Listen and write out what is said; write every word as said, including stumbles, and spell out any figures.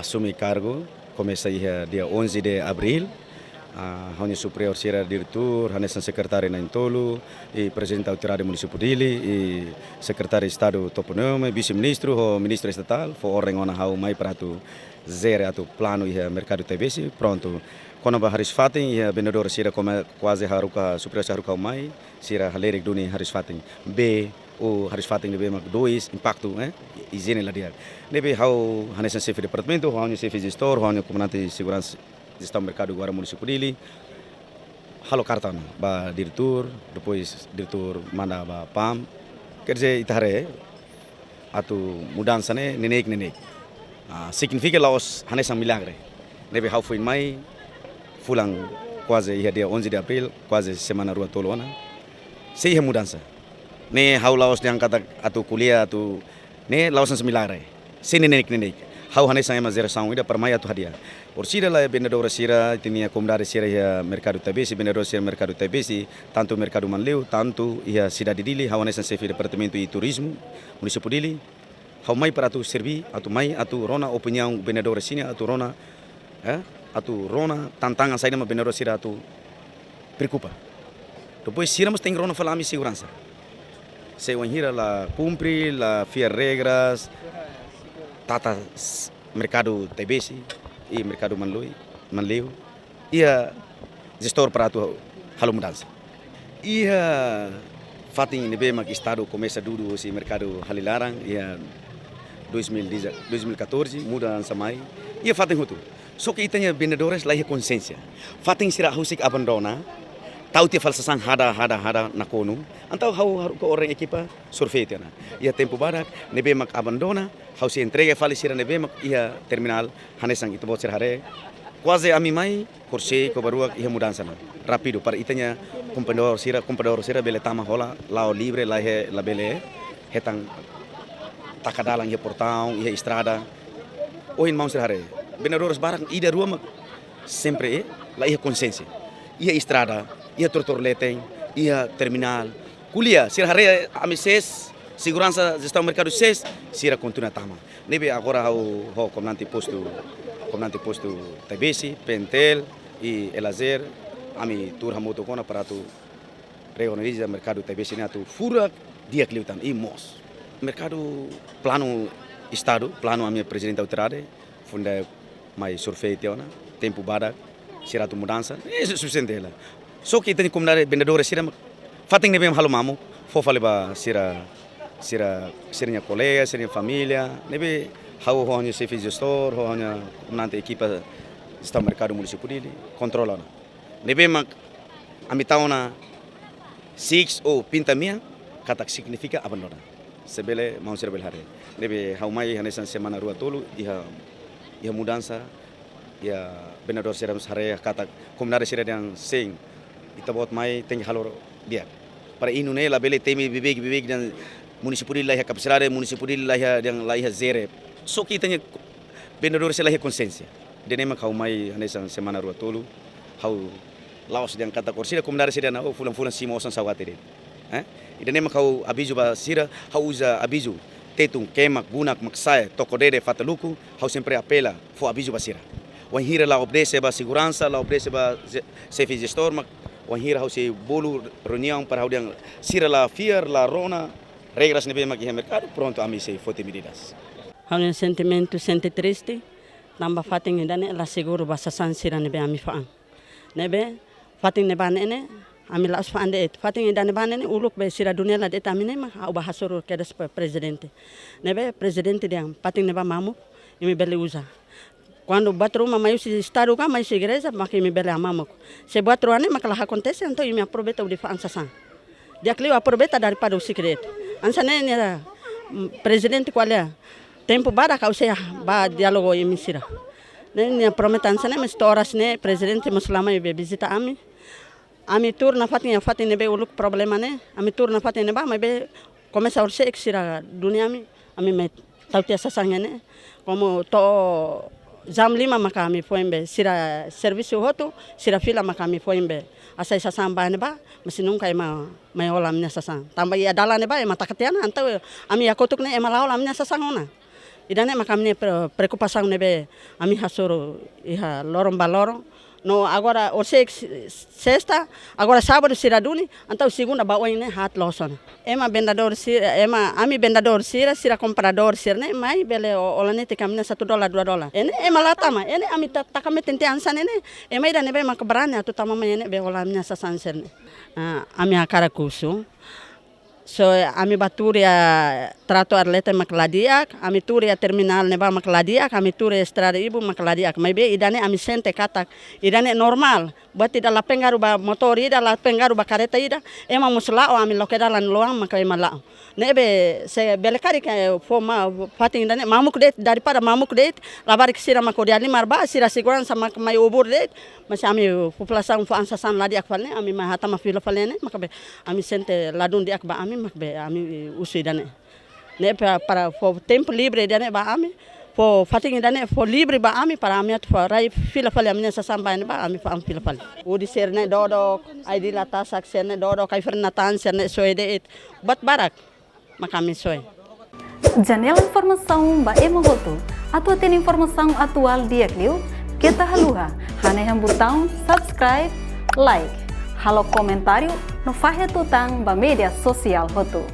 Asumi kargu, komesa iha dia onze de abril. Ah, ha'u-nia superiór sira, diretór, hanesan sekretáriu na'in-tolu, i prezidente autoridade munisípiu Dili, i sekretáriu Estadu Toponímia, vise-ministru, ho ministru estatál, fó orden ona ha'u mai para atu jere atu planu iha merkadu Taibesi, prontu. Kona-ba hariis-fatin, iha vendedór sira kome kuaze haruka, superiór sira haruka ha'u mai, sira halerik duni hariis-fatin. Be, o hariis-fatin ne'ebé mak dois, impaktu, eh, ijiene la di'ak. Ne'ebé ha'u hanesan xefe departamentu, ha'u-nia xefe jestór, ha'u-nia komandante seguransa jestaun merkadu agora munisípiu Dili, halo karta ona ba diretór, depois diretór manda ba PAM. Quer dizer, ita haree atu mudansa ne'e neineik-neineik. Ah, signifika la'ós hanesan milagre. Ne'ebé ha'u foin mai, fulan kuaze iha dia onze de abril, kuaze semana rua tolu ona. Sei iha mudansa. Ne'e ha'u la'ós dehan katak atu ko'alia atu, ne'e la'ós hanesan milagre. Sei neineik-neineik. Ha'u hanesan ema jerasaun ida para mai atu hadi'a. Orsida la vendedór sira, ita-nia komunidade sira iha merkadu Taibesi, vendedór sira merkadu Taibesi, tantu merkadu Manleu, tantu iha sidade Dili, ha'u hanesan xefe departamentu i turizmu, munisípiu Dili. Ha'u mai para atu serví, atu mai, atu rona opiniaun vendedór sira-ne'e, atu rona, eh, atu rona tantangan saida mak vendedór sira atu preokupa. Depois sira mós tenke rona fali ami seguransa. Se wainhira la kumpre, la fiar regras, tata s-, merkadu Taibesi, i merkadu Manleu, Manleu. Iha jestór para atu halo mudansa. Iha fatin ne'ebé mak Estadu komesa dudu husi merkadu hali laran, iha dois mil e dez, dois mil e catorze, mudansa mai. Iha fatin hotu. Só ke ita-nia vendedores la iha konsiénsia. Fatin sira husik abandona, tau tiha fali sasán hada, hada, hada nakonu. Entaun ha'u haruka orden ekipa survei tiha ona. Iha tempu badak, ne'ebé mak abandona, ha'u sei entrega fali sira ne'ebé mak iha terminál, hanesan ita-boot sira haree. Kuaze ami mai, korsei, kobra-ruak, iha mudansa ona. Rápidu, para ita-nia kompradór sira, kompradór sira bele tama hola, la'o livre, la iha, la bele hetan taka dalan iha portaun, iha estrada. Ohin maun sira haree. Vendedores barak ida rua mak sempre, eh, la iha konsiénsia. Iha estrada, iha trotoar leten, iha terminál. Ko'alia, sira haree ami ses, seguransa jestaun merkadu ses, sira kontinua tama. Ne'ebé agora ha'u ho komandante postu, komandante postu Taibesi, Pentel, i Elazar, ami tuur hamutuk ona para atu reorganiza merkadu Taibesi ne'e atu furak di'ak liután, i moos. Merkadu planu Estadu, planu ami prezidente autoridade, foin mai survei tiha ona, tempu badak, sira atu mudansa, eh, sufisiente hela. Só ke ita-nia komunidade vendedores sira, fatin ne'ebé halo mamuk, fó fali ba sira, sira, sira-nia kolega, sira-nia família, ne'ebé ha'u ho ha'u-nia xefe jestór, ho ha'u-nia komandante ekipa jestaun merkadu munisípiu Dili, kontrola ona. Ne'ebé mak ami tau ona six ou pinta mean, katak signifika abandona. Se bele, maun sira bele haree. Ne'ebé ha'u mai hanesan semana rua tolu, iha, iha mudansa, iha vendedór sira mós haree katak komunidade sira dehan sein, ita-boot mai tenke halo di'ak. Para inu ne'e la bele temi beibeik, beibeik dehan munisípiu Dili la iha kapasidade, munisípiu Dili la iha, dehan la iha jere. Só ke ita-nia vendedór sira la iha konsiénsia. Ida-ne'e mak ha'u mai hanesan semana rua tolu, ha'u la'ós dehan katak orsida komunidade sira dehan, oh, fulan-fulan simu osan saugati de'it. Eh? Ida-ne'e mak ha'u avizu ba sira, ha'u uza avizu. Tetun, kemak, gunak, maksae, toko dede, fataluku, ha'u sempre apela, fó avizu ba sira. Wainhira la obedese ba seguransa, la obedese ba je-, xefe jestór, mak wainhira ha'u sei bolu reuniaun para ha'u dehan sira la fiar, la rona regras ne'ebé mak iha merkadu, prontu ami sei foti medidas. Ha'u-nia sentimentu sente triste, tanba fatin ida-ne'e la seguru ba sasán sira ne'ebé ami fa'an. Ne'ebé, fatin ne'ebá ne'e ne'e, ami la'ós fa'an de'it. Fatin ida-ne'ebá ne'e ne'e, uluk be sira duni hela de'it ami ne'e mak, ha'u bá hasoru kedas ba prezidente. Ne'ebé, prezidente dehan, fatin ne'ebá mamuk, imi bele uza. Kuandu buat ruma mai husi Estadu ka, mai husi igreja, mak imi bele hamamuk. Se buat ruma ne'e mak la akontese, entaun imi aproveita hodi fa'an sasán. Di'ak liu aproveita daripada husik de'it. Hanesan ne'e nia, mm, prezidente ko'alia. Tempu badak ha'u sei bá diálogu ho imi sira. Ne'e nia promete hanesan ne'e, mas to'o oras ne'e prezidente mós la mai be vizita ami. Ami tuur nafatin iha fatin ne'ebé uluk problema ne'e. Ami tuur nafatin ne'ebá, maibé komesa horisehik sira duni ami. Ami mai tau tiha sasán ne'e. Komu to'o jam lima maka ami foin be, sira servisu hotu, sira fila maka ami foin be. Hasai sasán bá ne'ebá, mas nunka ema mai hola ami-nia sasán. Tanba iha dalan ne'ebá, ema taka tiha ona, entaun ami iha kotuk ne'e, ema la hola ami-nia sasán ona. Ida-ne'e mak ami-nia pre-, preokupasaun ne'ebé ami hasoru iha loron ba loron. No agora, horisehik sesta, agora sábadu sira duni, entaun segunda ba oin ne'e haat loos ona. Ema vendedór sira, ema, ami vendedór sira, sira kompradór sira-ne'e mai bele o-, hola netik ami-nia satu dolar, dua dolar. Ne'e ema la tama, ne'e ami ta-, taka metin tiha hanesan ne'e, ema ida ne'ebé mak barani atu tama mai ne'ebé hola ami-nia sasán sira-ne'e. Ah, ami hakarak husu. So, ami bá tuur iha trator leten mak la di'ak, ami tuur iha terminál ne'ebá mak la di'ak, ami tuur iha estrada ibun mak la di'ak. Maibé ida-ne'e ami sente katak ida-ne'e normál. Buat ida la pengaruh ba motór ida, la pengaruh ba karreta ida. Ema mós la'o, ami loke dalan loan maka ema la'o. Ne'ebé se bele karik fó ma-, fatin ida-ne'e mamuk de'it, daripada mamuk de'it, labarik sira mak odi halimar bá, sira seguransa mak mai obur de'it. Mas ami populasaun fó an sasán la di'ak fali ne'e, ami mai hatama fila fali ne'e, maka be ami sente ladún di'ak ba ami, maka be ami husu ida-ne'e. Ne'e pa-, para fó tempu livre ida-ne'e ba ami, fó fatin ida-ne'e fó livre ba ami, para ami atu fó rai fila fali ami-nia sasán ba ne'ebá, ami fó an fila fali. Udi sira-ne'e dodok, ai di la tasak sira-ne'e dodok, ai fernatan sira-ne'e soe de'it, buat barak mak ami soe. Janela informasaun ba ema hotu. Atu hatene informasaun atuál di'ak liu, keta haluha hanehan butaun subscribe, like, halo komentáriu no fahe tutan ba média sosiál hotu.